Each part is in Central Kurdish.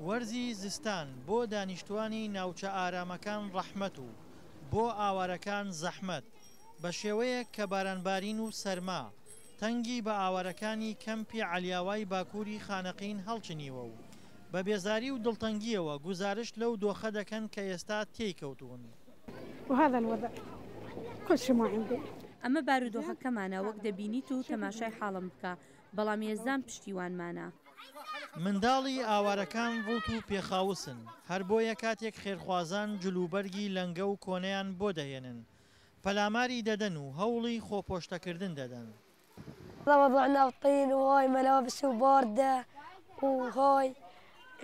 وەرزی زستان بۆ دانیشتوانی ناوچە ئارامەکان ڕەحمەت و بۆ ئاوارەکان زەحمەت، بە شێوەیەک کە بارانبارین و سەرما، تەنگی بە ئاوارەکانی کەمپی عەلیاوای باکووری خانەقین هەڵچنیوە و بە بێزاری و دڵتەنگییەوە گوزارشت لەو دۆخە دەکەن کە ئێستا تێی کەوتوون. وهذا الوضع كل شي ما عندي. ئەمە بارودۆخەکەمانە وەک دەبینیت و تەماشای حاڵم بکە، بەڵام یەزدان پشتیوانمانە. منداڵی ئاوارەکان ڕووت و پێخاوسن، هەر بۆیە کاتێک خێرخوازان جلوبەرگی لەنگە و کۆنەیان بۆ دەهێنن، پەلاماری دەدەن و هەوڵی خۆپۆشتەکردن دەدەن. وضعنا طين وهاي ملابس وباردة وهاي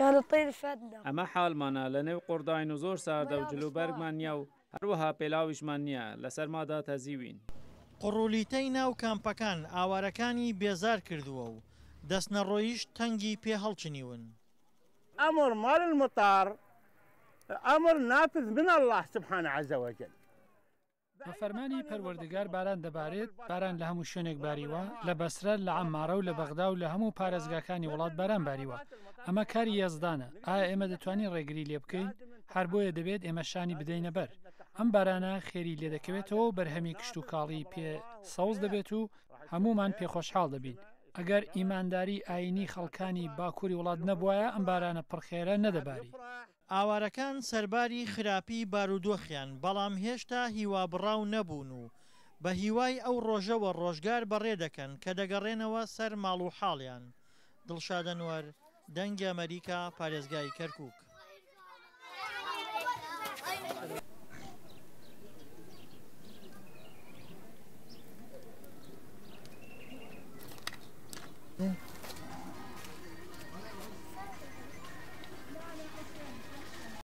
يعني الطين فدنا. ئەمە حاڵمانە، لەنێو قوڕداین و زۆر ساردە و جلوبەرگمان نییە و هەروەها پێلاویشمان نییە، لە سەرمادا تەزیوین. قوڕولیتەی ناو کامپەکان ئاوارەکانی بێزار کردووە و دەستنەڕۆیشت تەنگی پێ هەڵچنیون. امر مال المطار امر نافذ من اللە سبحانە عز وجل. بە فەرمانی پەروەردگار باران دەبارێت، باران لە هەموو شوێنێک باریوە، لە بەسرە، لە عەمارە و لە بەغدا و لە هەموو پارێزگاکانی وڵات باران باریوە. ئەمە کاری یەزدانە، ئایا ئێمە دەتوانین ڕێگری لێ بکەین؟ هەر بۆیە دەبێت ئێمە شانی بدەینە بەر. ئەم بارانە خێری لێ دەکەوێتەوە و بەرهەمی کشتوکاڵی پێ سەوز دەبێت و هەموومان پێ خۆشحاڵ دەبین. ئەگەر ئیمانداری ئایینی خەڵکانی باکووری وڵات نەبوایە ئەم بارانە پڕ خێرە نەدەباری. ئاوارەکان سەرباری خراپی بارودۆخیان بەڵام هێشتا هیوابڕاو نەبوون و بە هیوای ئەو ڕۆژەوە ڕۆژگار بەڕێ دەکەن کە دەگەڕێنەوە سەر ماڵ و حاڵیان. دڵشاد ئەنوەر، دەنگی ئەمەریکا، پارێزگای کەرکوک.